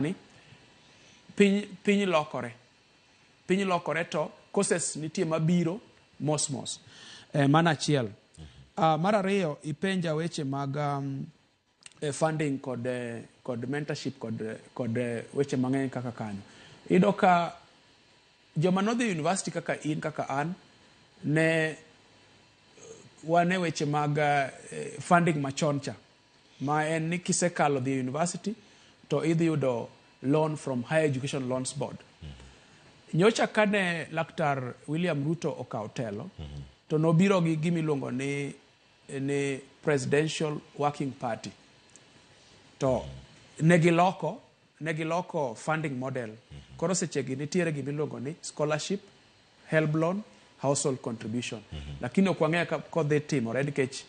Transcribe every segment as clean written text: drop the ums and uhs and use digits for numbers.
Sani piny, piny lokore. Piny lokore to courses nitie mabiro mos mos. Eh, mano achiel. Mar ariyo ipenja weche mag funding kod, kod mentorship kod, kod weche mang'eny kaka kanyo. Iyudo ka joma nodhi university kaka in kaka an ne wane weche mag funding machon cha ma en ni kisekalo dhi e university to idhi yudo loan from Higher Education Loans Board. Nyocha kane Laktar William Ruto okawo telo to nobiro gi gimiluongo ni Presidential Working Party. To ne giloko funding model. Koro sechegi nitiere gimiluongo ni scholarship, HELB loan, household contribution. Lakini ok wang'eyo ka kodhi timore nikech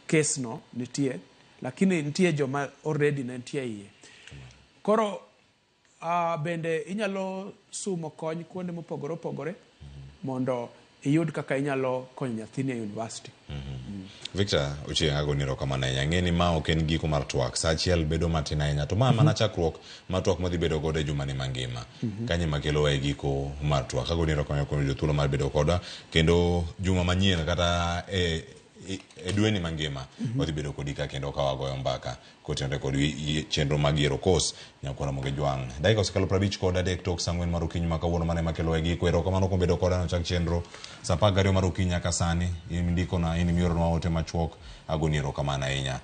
case no nitie, lakini nitie joma already ne nitie iye. Koro bende inyalo sumo kony kuonde mopogore opogore mondo iyud kaka inyalo konyo nyathini e university. Victor Ochieng' agoni erokamano ahinya. Ang'e ni ma ok en giko mar twak. Sa achiel bedo matin ahinya. To ma mana chakruok mar twak madhi bedo godo e jumani mangima. Kanyo ema kelowa e giko mar twak. Agoni erokamano kuom yudo thuolo mar bedo kodwa. Kendo juma manyien kata e dweni mangima wadhi bedo kodi ka kendo ka wagoyo mbaka kotenore kod chenro mag yiero kos nyakwara Moge Jwang'. Dakika osekalo 53 tok sa 4 mar okinyi ma kawuono mane makelowa e giko. Erokamano kuom bedo koda nochak chenro sa 12 mar okinyi nyaka sani. In indikona, in imioronwa ote machuok. Agoni erokamano ahinya.